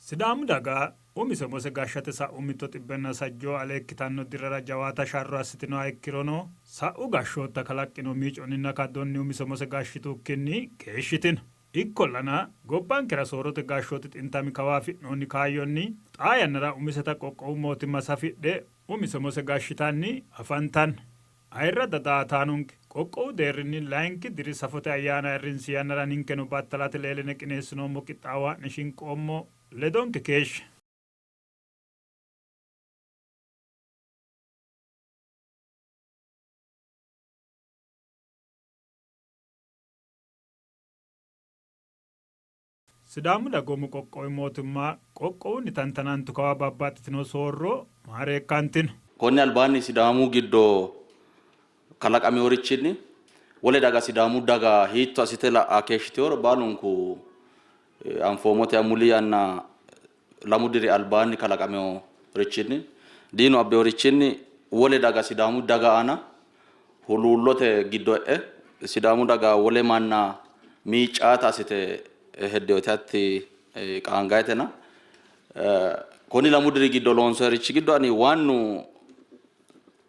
Sidaamu daga umise umose gashshate sa'u mitto xibbenna sajjoo ale ikkitanno dirrara jawaata sharro assitinoha ikkirono, sa'u gashshootta kalaqqino miiconninna kaddonni umise umose gashshitukkinni keeshshitino. Ikkollana, gobbankera soorrote gashshooti xintami kawa afi'noonni kaayyonni xaa yannara umiseta qoqqowu mootimma safidhe umise umose gashshitanni afantanno. Ayirradda daa''ataanonke, qoqqowu deerrinni layinki diri safote ayyaana ayirrinsi yannara ninkeno battalate leelline qineessinoommo qixxaawo ha'ne shinqoommo, ledonke keeshshe. Sidaamu Dagoomu Qoqqowi Mootimma qoqqowunni tantanantu kawa babbaxxitino soorro maareekkantino. Konni albaanni Sidaamu giddo kalaqaminnorichinni wole daga Sidaamu daga hiitto assite la''a keeshshitinoro baalunku anfoommote. Muli yanna lamu diri albaanni kalaqaminnorichinni diinu abbinnorichinni wole daga Sidaamu daga aana huluullote giddo e'e Sidaamu daga wole manna miiccaata assite heddinoti hatti qaangayitena konni lamu diri giddo loonsoyirichi giddo ani waannu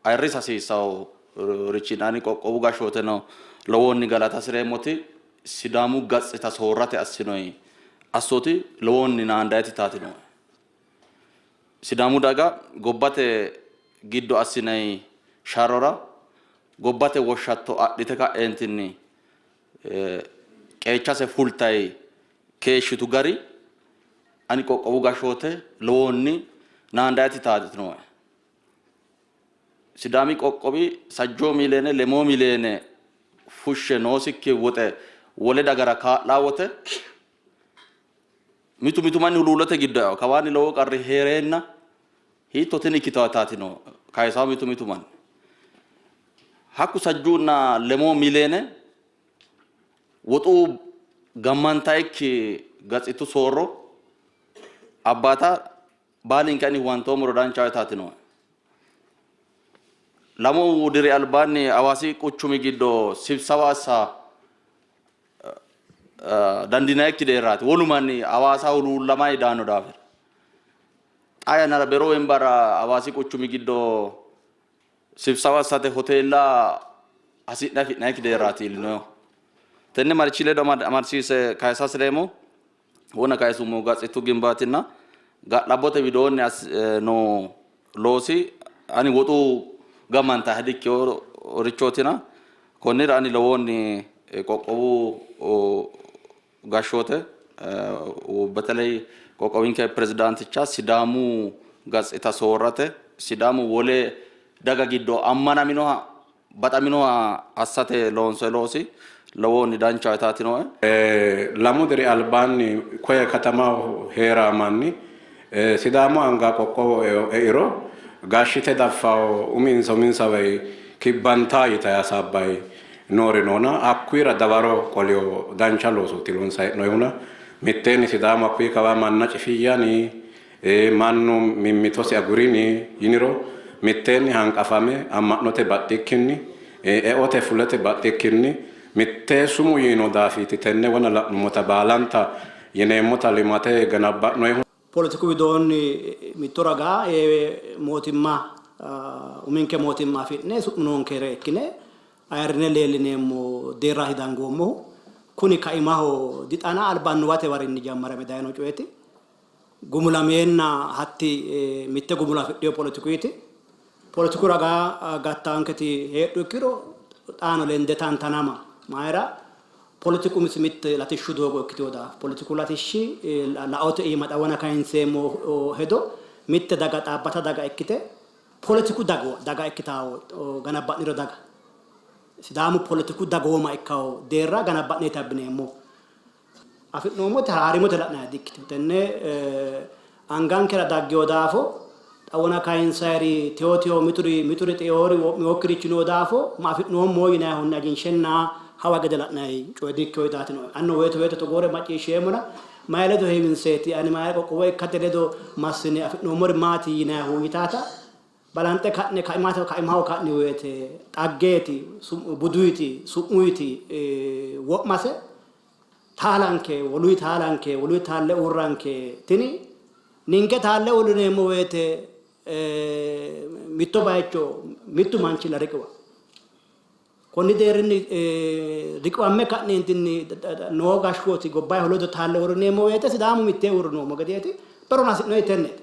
ayirrisa hasiissaworichi ani qoqqowu gashshooteno lowohunni galata hasireemmoti Sidaamu gatsita soorrate assinoyi assooti lowohunni naandayiti taati nooe. Sidaamu daga gobbate giddo assinanni sharrora gobbate woshshatto adhite ka'eentinni qeechase fultanni keeshshitu gari ani qoqqowu gashshoote lowohunni naandanni taatinoe. Sidaami qoqqowi sajjoo miiliyeene lemoo miiliyeene fushshe noosikki woxe wole dagara kaa'laa wote Mitu mitu manni huluullote giddo eao. Kawaanni lowo qarri hee'reenna hiitto tini ikkitataatino kayisawo mitu mitu manni. Hakku sajjuunna lemoo miiliyeene woxu gammantaikki gatsitu soorro abbaata baalinke ani huwantoommoro danchaho yitaatino. Lamu diri albaanni Hawaasi quchumi giddo sibsawa assa dandiinannikki deerraati. Wolu manni Hawaasa huluullamanni daanno daafira. Xaa yannara bero wembara Hawaasi quchumi giddo sibsawa assate hoteella hasi'ne afi'nannikki deerraati iillinohu. Tenne marichi ledo amadisiise kayisa hasi'reemmo. Wona kayisummo gatsitu gimbaatinna ga'labbote widoonni noo loosi ani woxu gamanta hedikkeworichootina konnira ani lowohunni qoqqowu gashshoote beteley qoqqowinke pirezidaanticha Sidaamu gatsita soorrate Sidaamu wole daga giddo ammanaminoha baxaminoha assate loonsoy loosi lowohunni danchaho yitaati nooe. Lamu diri albaanni koye katamaho hee'raa manni Sidaamu anga qoqqowo eiro gashshite daffawo uminsa uminsaway kibbantaa yitay hasaabbay noori noona hakkuyira dawaro qoliyo dancha loosooti loonsay hee'noyihuna mitteenni Sidaamu hakkuyi kawa manna cifiyyani Mannu mimmitosi agurini yiniro mitteenni hanqafame amma'note baxxikkinni, eote fulete baxxikkinni mitte sumuu yiino daafiiti tenne wona la'nummota baalanta yineemmota limate ganabba'noehu. Poletiku widoonni mitto raga mootimma uminke mootimma afi'ne su'mu noonkere ikkine ayirrine leellineemmo deerraati dangoommohu. Kuni kaimaho dixana alba annuwate warinni jammarame dayino coyeeti. Gumulameenna hatti mitte gumulo afidhino poletikuyiti. Poletiku ragaa gattaanketi heedhu ikkiro xaano lende tantanama mayira poletiku umisi mitte latishshu doogo ikkitino daafo poletiku latishshi laote iima xawana kayinseemmo hedo mitte daga xaabbata daga ikkite poletiku daga ikkitawo ganabba'niro daga Sidaamu poletiku dagooma ikkawo deerra ganabba'neeti abbineemmohu. Afi'noommoti haarimote la'nanni di''ikkitino. Tenne angankera daggino daafo xa wona kayinsayiri teyo teyo mituri mituri xeeori wo'minokkirichi noo daafo ma afi'noommo yinayihunni ajinshenna hawa gede la'nanni coye di''ikkino yitaati nooe. Anino woyte woyte togoore macciishsheemmona mayi ledo heewinseeti ani mayi qoqqowo ikkate ledo massine afi'noommori maati yinayihu yitaata Balanxe ka'ne kaimate kaimaho ka'ni woyte xaggeeti, buduyti, su'muyti wo'mase taalanke, woluyi taalanke, woluyi taalle uurranke tini Ninke taalle uurrineemmo woyte mitto bayicho mittu manchilla riqiwa. Konni deerrinni riqiwamme ka'neentinni noo gashshooti gobbayihu ledo taalle uurrineemmo woyte Sidaamu mittee uurrinoommo gedeeti. Berono hasi'noyi tenneeti.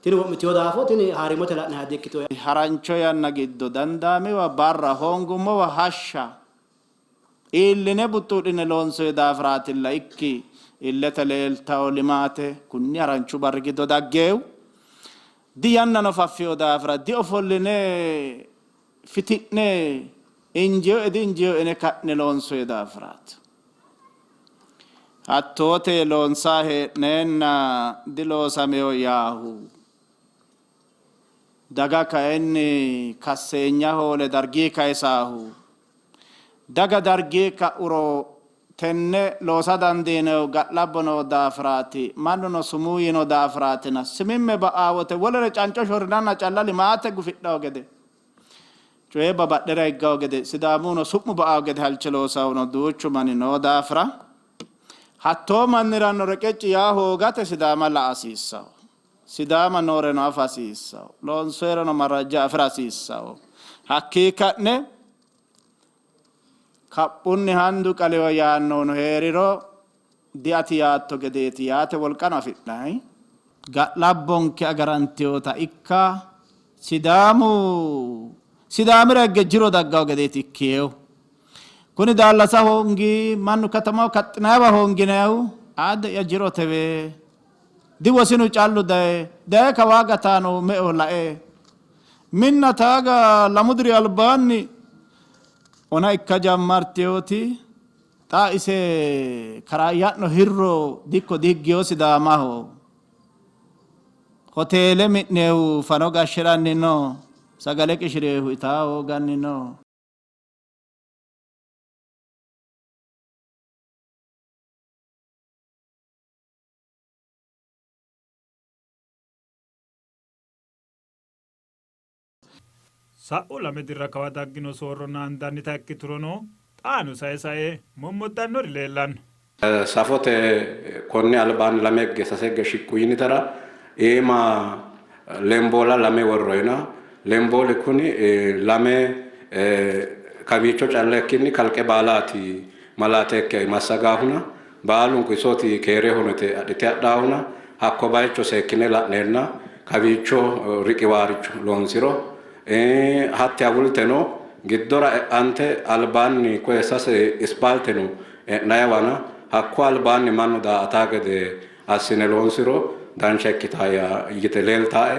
Tini wo'mitino daafo tini haariimote la'nanniha di''ikkitino. Harancho yanna giddo dandaamiwa barra, hoongummowa hashsha iilline buttuudhine loonsoyi daafiraatilla ikki illete leeltawo limaate kunni haranchu barri giddo daggeewu. Di yannano faffino daafira di ofolline fiti'ne injeyoe di injeyoe yine ka'ne loonsoyi daafiraati. Hattoote loonsaa hee'neenna diloosamino yaahu. Daga kayinni kasseenya hoole dargii kayisaahu. Daga dargii ka'uro tenne loosa dandiinohu ga'labbo noo daafiraati, mannuno sumuu yiino daafiraatina sumimme ba'aa wote wolere canco shorrinanna calla limaate gufidhawo gede, coyibba badhera higgawo gede, Sidaamuno su'mu ba'awo gede halche loosahuno duuchu manni noo daafira hattoo mannirano reqecci yaa hoogate Sidaama la'a hasiissawo. Sidaama nooreno afa hasiissawo. Loonsoyireno marrajja afi'ra hasiissawo. Hakkii ka'ne kaphunni handu qaliwa yaannohuno hee'riro diati yaatto gedeeti yaate wolqano afi'nanni. Ga'labbonke agarantinota ikka Sidaamu Sidaamira higge jiro daggawo gedeeti ikkinohu. Kuni daallasa hoongi mannu katamaho kaxxinanniwa hoonginannihu aadde'ya jirotewe. Diwosinu callu daye daye kawaa gataano me'eho lae minna taaga lamu diri albaanni ona ikka jammartewoti xa ise karaayya'no hirro dikko dihiggewo Sidaamaho hoteele mi'nehu fano gashshi'ranni no, sagale qishirehu itaa hooganni no. Sa'u lame dirra kawa daggino soorro naandannita ikkiturono xaano sae sae mommoddannori leellanno. Safote konni albaanni lame higge sase higge shiqqu yinitera iima lemboola lame worroyina lembooli kuni lame kawiicho calla ikkinni kalqe baalaati malaate ikke massagaahuna Baalunku isooti keerehono yite adhite hadhaahuna hakko bayicho seekkine la'neenna kawiicho riqiwaaricho loonsiro, hatte hawulteno giddora e'ante albaanni koye sase ispaalte no e'nayiwana hakko albaanni mannu daa''ataa gede assine loonsiro dancha ikkita yite leeltaae.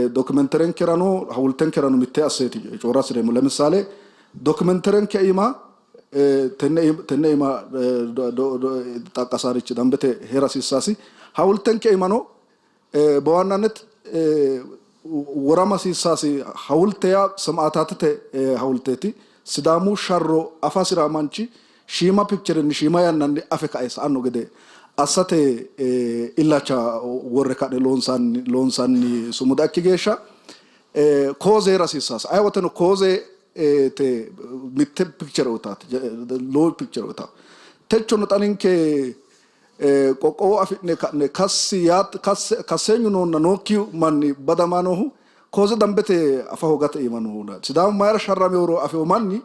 Dokimenterenkerano hawultenkerano mitte asseeti coora assineemmo. Lemisaale dokimenterenke iima Tenne tenne iima xaqqasaarichi dambete hee'ra hasiissasi. Hawultenke iimano በዋናነት worama hasiissasi. Hawulte yaa semaataatete hawulteeti. Sidaamu sharro afa hasi'ra manchi shiima pikcherenni shiima yannanni afe kae sa''anno gede assate illacha worre ka'ne loonsanni loonsanni sumuda ikki geeshsha kooze hee'ra hasiissasi. Aye woteno kooze te mitte picture uytaate, lowo picture uytaate. Techono xa ninke qoqqowo afi'ne ka'ne kassi yaat kasseenyu noonna nookki manni badama noohu kooze dambete afa hoogate iima noohuna Sidaamu mayra sharrameworo afewo manni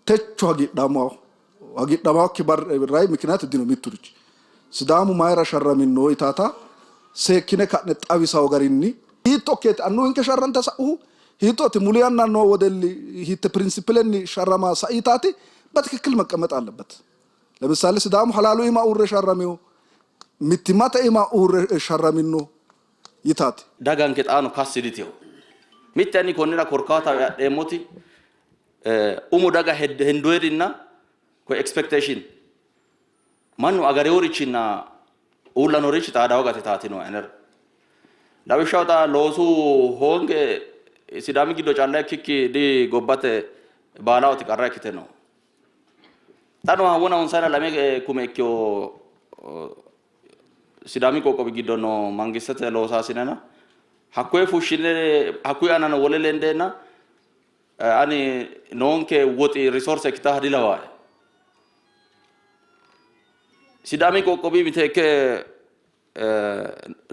techo hagiidhaamaho. Hagiidhamaokki barray mikinaati dino mitturichi. Sidaamu mayra sharraminno yitaata seekkine ka'ne xawisawo garinni hiitto ikkeeti annuwinke sharrante sa'uhu, hiittooti muli yanna noo wedelli hiitte prinsipilenni sharrama sa'i yitaati በትክክል መቀመጥ አለበት። ለምሳሌ ሲዳሙ ሀላሉ ኢማ uurre sharramino, mittimmate iima uurre sharramino yitaati. Daganke xaano kassi ditino. Mitte ani konnira korkaataho adheemmoti umo daga hendoyerinna koye expectation mannu agareworichina uulla noorichi xaada hoogate taatino anera. Lawishshaho xa loosu hoonge Sidaami giddo calla ikkikki di gobbate baalahoti qarra ikkite no. Xa nooha wona honsayina lame kume ikkiwo Sidaami qoqqowi giddo noo mangistete loosaasinena hakkoye fushshine hakkuyi aanano wole lendeenna ani noonke woxi resource ikkitaha dilawaae. Sidaami qoqqowi miteekke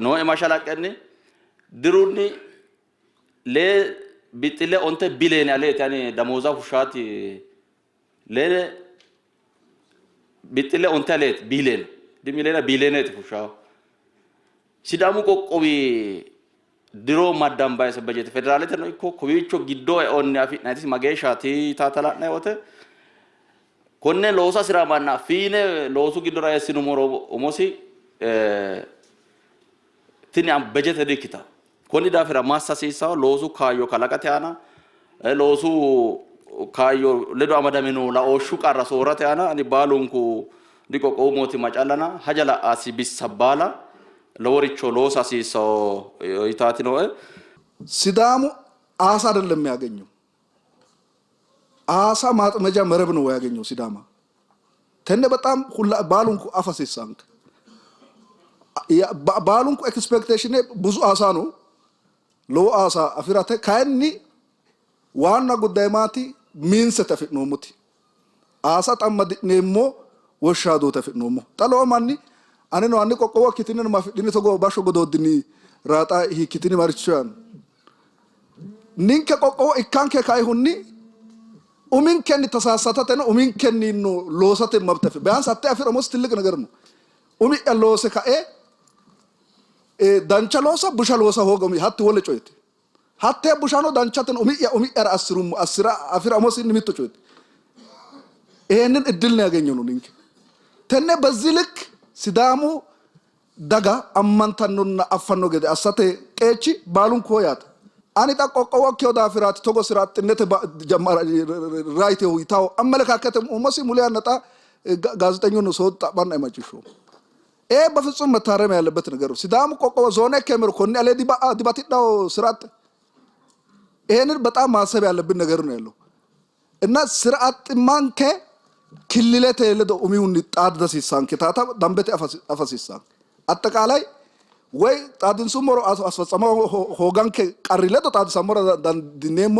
Nooe mashalaqqenni dirunni lee bixxille onte bileene aleeti ani damooza fushshaati lee bixxille onte aleeti biileene dimileena biileeneeti fushshaahu. Sidaamu qoqqowi diro maddambayise bajete federaaleteno ikko kowiicho giddo eonni afi'nanniti mageeshshaati yitaata la'nanni wote konne looso hasi'ra manna fiine loosu giddora eessinummoro umosi tini bejete dikkita. Konni daafira massa hasiissanno loosu kaayyo kalaqate aana loosu kaayyo ledo amadamino laooshshu qarra soorrate aana ani baalunku diqoqqowu mootimma callana haja la'asi bissa baala loworicho loosa hasiissanno yitaati nooe. ሲዳሙ አሳ አይደለም ያገኘው፣ አሳ ማጥመጃ መረብ ነው ያገኘው ሲዳማ ተነ በጣም ሁላ ባሉንኩ አፈሲሳንክ ባሉንኩ ኤክስፔክቴሽን ብዙ አሳ ነው lowo አሳ afirate kayinni waanna ጉዳይ maati miinsete afi'noommoti aasa xammadi'neemmo woshshaadote afi'noommo xa lowo manni anino hanni qoqqowo ikkitini mafidhini togo bashsho godooddini raaxa hiikkitini maricho yaanno ninke qoqqowo ikkanke kaihunni uminkenni ተሳሳተተን uminkenni no loosate መብት አፊ ቢያንስ አቴ afi'ramosi ትልቅ ነገር ነው። umi'ya loose kae dancha loosa busha loosa hooga umi hatti wole coyeti hatte bushano danchateno umi'ya umi'yara assirumo assira afi'ramosinni mitto coyeti ይሄንን እድል ነው ያገኘነው ninke tenne በዚህ ልክ ሲዳሙ daga ammantannonna affanno gede assate qeechi baalunku yaate ani xa qoqqowo ikkewo daafiraati togo ስራ አጥነት ራይቴው ይታው አመለካከትም umosi ሙሉ ያነጣ ጋዜጠኙን ሰው ጣባና አይማጭሾ ይሄ በፍጹም መታረም ያለበት ነገር ነው። ሲዳሙ ቆቆቦ ዞኔ ከምር ኮኒ አለ ዲባ ዲባቲዳው ስራ አጥ ይሄንን በጣም ማሰብ ያለብን ነገር ነው ያለው እና ስራ አጥማንከ ክልለተ ለዶ ኡሚውን ጣድ ደሲሳንከ ታታ ደንበቴ አፈሲሳንከ አጠቃላይ ወይ ጣድንሱሞሮ አስፈጸመ ሆጋንከ ቀሪ ለዶ ጣድሰሞረ ዳንዲኔሞ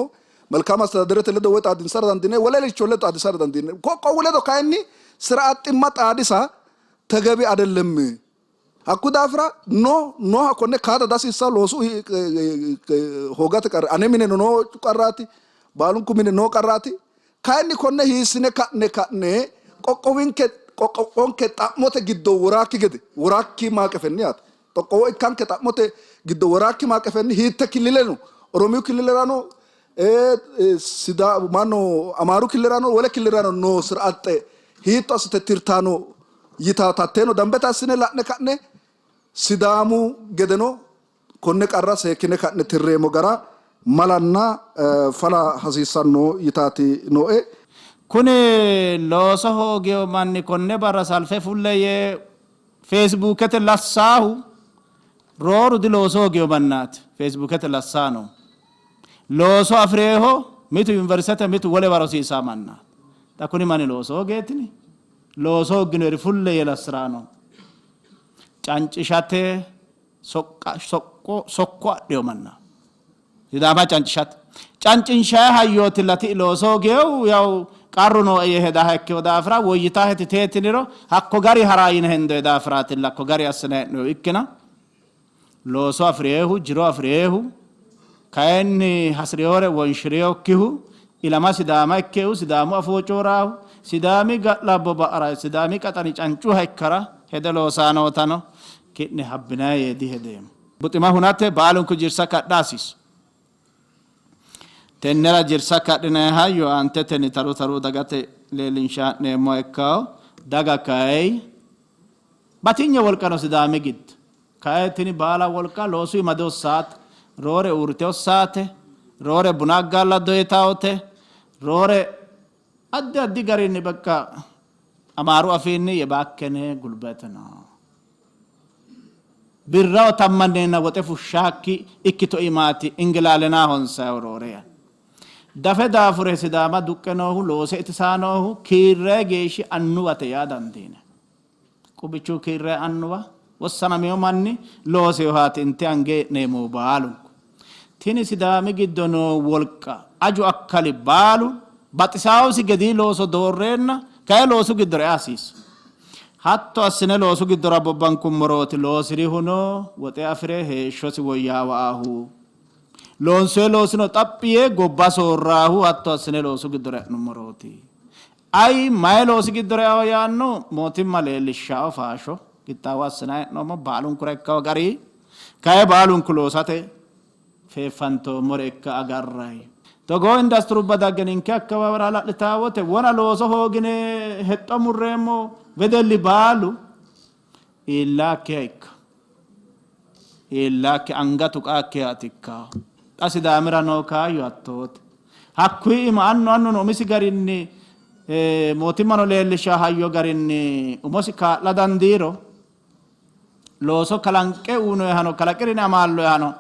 መልካም አስተዳደረት ለዶ ወይ ጣድንሰረ ዳንዲኔ ወለልቾ ለዶ ጣድሰረ ዳንዲኔ ቆቆው ለዶ ካይኒ ስራ አጥማ ጣዲሳ ተገቢ አይደለም። ሀኩ ዳፍራ ኖ ኖ ሀኮነ ካዳ ዳሲሳ ሎሱ ሆጋት ቀር አኔ ሚነ ኖ ቀራቲ ባሉንኩ ሚነ ኖ ቀራቲ ካይኒ ኮነ ሂስነ ካነ ካነ ቆቆዊንከ qoqqoqonke xa'mote giddo woraakki gede woraakki maaqefenni yaate qoqqowo ikkanke xa'mote giddo woraakki maaqefenni hiitte kilile no oromiyu kililera no sida ማነው አማሩ kililera no wole kililera no noo ስርዓት hiitto assite tirtaano yitawo tatteeno dambete assine la'ne ka'ne sidaamu gedeno konne qarra seekkine ka'ne tirreemo gara malanna fala hasiissanno yitaati nooe. Kuni looso hoogeyo manni konne barra salfe fulle yee feesibuukete lassaahu rooru dilooso hoogeyo mannaati. Feesibuukete lassaa no looso afireeho mitu yuniversite mitu wolewa rosiisaa mannaati. Xa kuni manni looso hoogeetini looso hoogginori fulle yee lassiraa no. Cancishate sokko adheyo manna Sidaama cancishate cancinshayi hayyooti lati looso hoogeehu yaw qarru nooe yee hedaha ikkeyo daafira woyyitaaheti teetiniro hakko gari haraa yine hendoye daafiraatilla hakko gari assine hee'noyehu ikkina looso afireehu jiro afireehu kayinni hasireyore wonshireyokkihu ilama Sidaama ikkehu Sidaamu afoo cooraahu Sidaami ga'labbo ba'ara Sidaami qaxani cancuha ikkara hede loosaa nootano ki'ne habbinayi yee dihedeemmo. Buxima hunate baalunku jirsa kadha hasiisso. Tennera jirsa kadhinayi hayyo aantetenni taru taru dagate leellinshaa'neemmoha ikkawo. Daga kayi batinye wolqa no Sidaami giddo. Kayi tini baala wolqa loosu iima dihossaate. Roore uurrite hossaate. Roore buna aggaalla doyitawote. Roore addi addi garinni bakka Amaaru afiinni yebaakkene gulbet no. Birraho tammanneenna woxe fushshaakki ikkito iimaati ingilaalenaa honsayihu roore yanna. Dafe daafure Sidaama duqqe noohu loose itisaa noohu kiirrayi geeshshi annuwate yaa dandiinanni. Qubichu kiirrayi annuwa wossanamino manni looseyohaati inte ange hee'neemmohu baalunku. Tini Sidaami giddo noo wolqa aju akkali baalu baxisawosi gedii looso doorreenna kayi loosu giddora ea hasiisso. Hatto assine loosu giddora bobbankummorooti loosirihuno woxe afi're heeshshosi woyyaawaahu. Loonsoyi loosino xaphi yee gobba soorraahu hatto assine loosu giddora e'nummorooti. Ayi mayi loosi giddora eao yaanno mootimma leellishshao faasho qixxaawo assinanni hee'noommo baalunkura ikkao gari kayi baalunku loosate feeffantoommore ikka agarranni. Togoo industirubba dagge ninke akkawaawera hala'litaa wote wona looso hoogine hexxo murreemmo wedelli baalu iillaakkiha ikka. Iillaakki anga tuqaakkihaati ikka. Xa Sidaamira noo kaayyo hattoote. Hakkuyi iima annu annuno umisi garinni mootimmano leellisha hayyo garinni umosi kaa'la dandiiro looso kalanqe uynoyihano kalaqirine amaalloyihano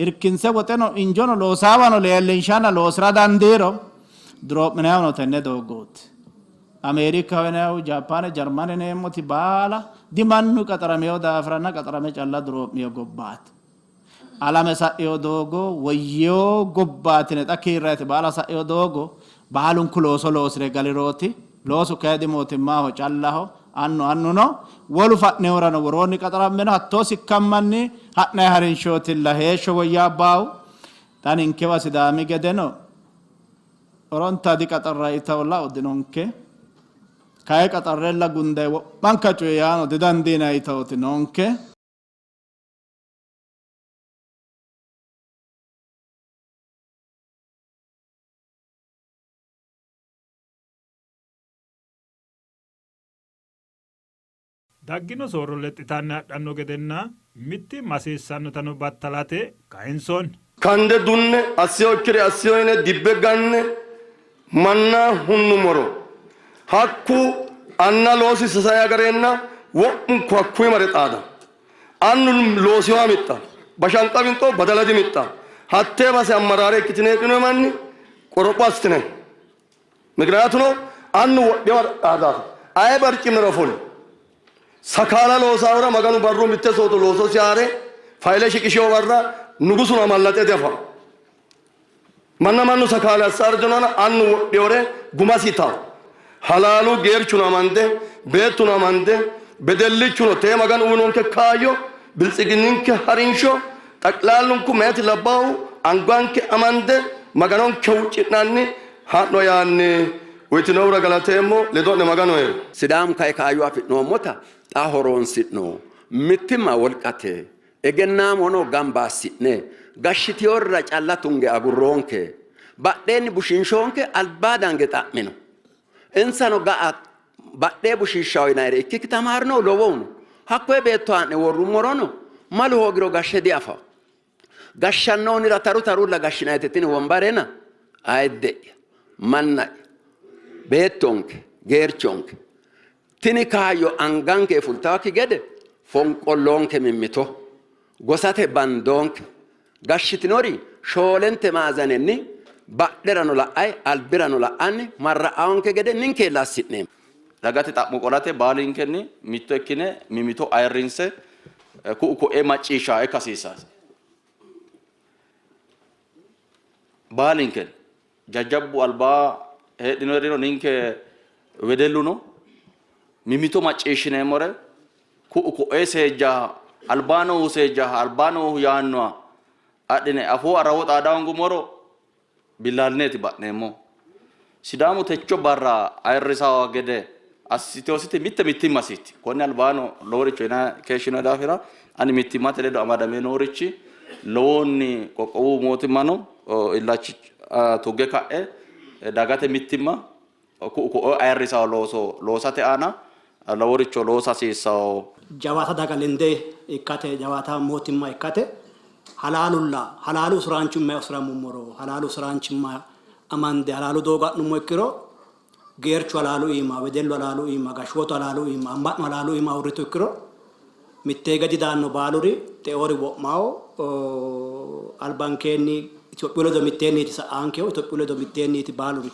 irkinse woxeno injono loosaawano leellinshanna loosira dandiiro duroo'minayihuno tenne doogooti. Ameerikaho yinayihu, Jaappaane, Jarmane yineemmoti baala dimannu qaxaramino daafiranna qaxarame calla duroo'mino gobbaati. Alame sa'ino doogo woyyino gobbaati yine xa kiirrayiti baala sa'ino doogo baalunku looso loosire galirooti. Loosu kayi dimootimmaho callaho. Annu annuno wolu fa'nihurano woroonni qaxarammeno hattoo sikkammanni ha'nayi harinshootilla heeshsho woyyaabbaahu. Xa ninkewa Sidaami gedeno horonta diqaxarrayi yitawo lao dinonke. Kayi qaxarrella gundayi wo'manka coye yaano didandiinayi yitawoti noonke. Daggino soorro lexxitanni hadhanno gedenna mittimma hasiissannotano battalate kayinsoonni. Kande dunne, assinokkire assino yine dibbe ganne manna hunnumoro, hakku anna loosisi sai agareenna wo'munku hakkuyi mare xaada. Annu loosinoha mixxa, bashanqa winxo badala dimixxa. Hattee base ammaraare ikkitine heedhinoyi manni qoropho assitine. Mikinaatuno annu wodhewa xaadaati. Aye barcimira ofolli. Sakaala loosaahura Maganu barru mitte soodo loososi haa're fayile shiqishiyo barra nugusuno amallaxe diafanno. Manna mannu sakaale assaara dinona annu wodhiyore gumasi itawo. Halaalu geerchuno amande, beettuno amande, bedellichuno tee Maganu uyinonke kaayyo, biltsiginninke harinsho, xaqilaalunku meyati labbaahu anganke amande Maganonke huucci'nanni ha'no yaanni uyitinohura galateemmo. Ledo'ne Maganu hee'ro. Sidaamu kae kaayyo afi'noommota xa horoonsi'no. Mittimma wolqate. Egennaamono gamba assi'ne gashshitinorira calla tunge agurroonke. Badheenni bushiinshoonke, albaa dange xa'mino. Insano ga'a badhee bushiishshaho yinannire ikkikki tamaarinohu lowohu no. Hakkoye beetto haa'ne worrummorono malu hoogiro gashshe diafawo. Gashshannohunira taru tarulla gashshinayite tini wombarena ayidde'ya, manna'ya, beettonke, geerchonke tini kaayyo anganke fultawakki gede fonqolloonke mimmito, gosate bandoonke. Gashshitinori shoolente maazanenni badherano la'ay albirano la'anni marra'awonke gede ninkeella assi'neemmo. Dagate xa'mo qolate baalinkenni mitto ikkine mimito ayirrinse ku'u ko'ee macciishsha ikka hasiissanno. Baalinkenni jajjabbu albaa heedhinorino ninke wedelluno mimito macciishshineemmore ku'u ko'ee seejjaha albaa noohu seejjaha albaa noohu yaannoha adhine afoo arrawo xaada hoongummoro billaallineeti ba'neemmo. Sidaamu techo barra ayirrisawa gede assiteositi mitte mittimmasiiti. Konni albaano loworicho yinanni keeshshino daafira ani mittimmate ledo amadame noorichi lowonni qoqqowu mootimmano illachi tugge ka'e dagate mittimma ku'u ko'o ayirrisawo looso loosate aana loworicho loosa hasiissawo. Jawaata daga lende ikkate, jawaata mootimma ikkate halaalulla halaalu usuraanchimma usurammummoro, halaalu usuraanchimma amande halaalu doogo ha'nummo ikkiro geerchu halaalu iima, wedellu halaalu iima, gashshootu halaalu iima, amma'no halaalu iima uurritu ikkiro mitte hige didaanno baaluri xeoori wo'mawo albankeenni Itophiyu ledo mitteenniiti sa''aankehu, Itophiyu ledo mitteenniiti baaluri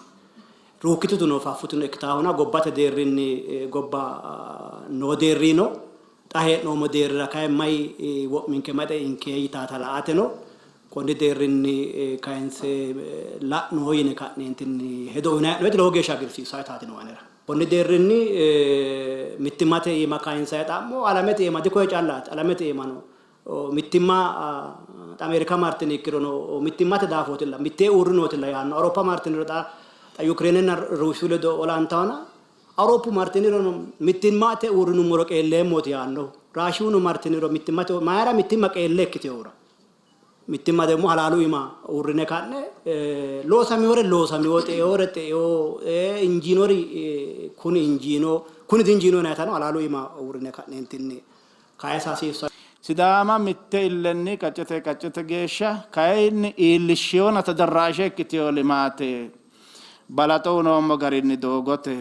ruukkitutuno faffutino ikkitaahona gobbate deerrinni gobba noo deerriino xa hee'noommo deerrira kayi may wo'minke may xeinke yitaata la''ateno konni deerrinni kayinse la'no yine ka'neentinni hedo uyinanni hee'noyiti lowo geeshsha hagiirsiissaataati noo anera. Konni deerrinni mittimmate iima kayinsanni xa'mo alamete iima dikoye callaati. Alamete iimano mittimma xa Ameerika martini ikkirono mittimmate daafootilla mittee uurrinootilla yaanno. Awuroppa martiniro xa xa Yukireenenna Ruusiyu ledo olantaona Awuroppu martinirono mittimmate uurrinummoro qeelleemmooti yaannohu. Raashiyuno martiniro mittimmate mayira mittimma qeelle ikkitinohura. Mittimma demmo halaalu iima uurrine ka'ne loosaminore loosamino, xeeore xeeo, injiinori kuni injiino, kuni dinjiino yinayitano halaalu iima uurrine ka'neentinni kayisa hasiissanno. Sidaama mitte illenni qaccete qaccete geeshsha kayinni iillishshiyona tadarraashe ikkitiyo limaate balaxo unoommo garinni doogote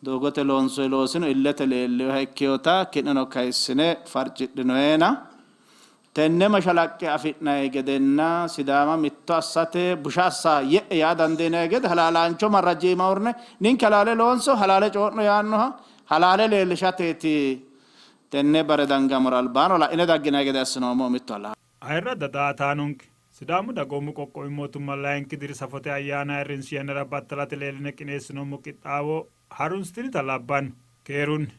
doogote loonsoyi loosino illete leellinoha ikkiyota ki'neno kayissine farcidhinoyena Tenne mashalaqqe afi'nanni gedenna Sidaama mitto assate busha assa ye'e yaa dandiinanni gede halaalaancho marrajje iima uurrine ninke halaale loonso, halaale coo'no yaannoha halaale leellishateeti tenne bare dangamora albaano la'ine dagginanni gede assinoommohu mittu halaale. Ayirradda daa''ataanonke, Sidaamu Dagoomu Qoqqowi Mootimma layinki diri safote ayyaana ayirrinsi yannara battalate leelline qineessinoommo qixxaawo harunsitinita labbanno. Keerunni.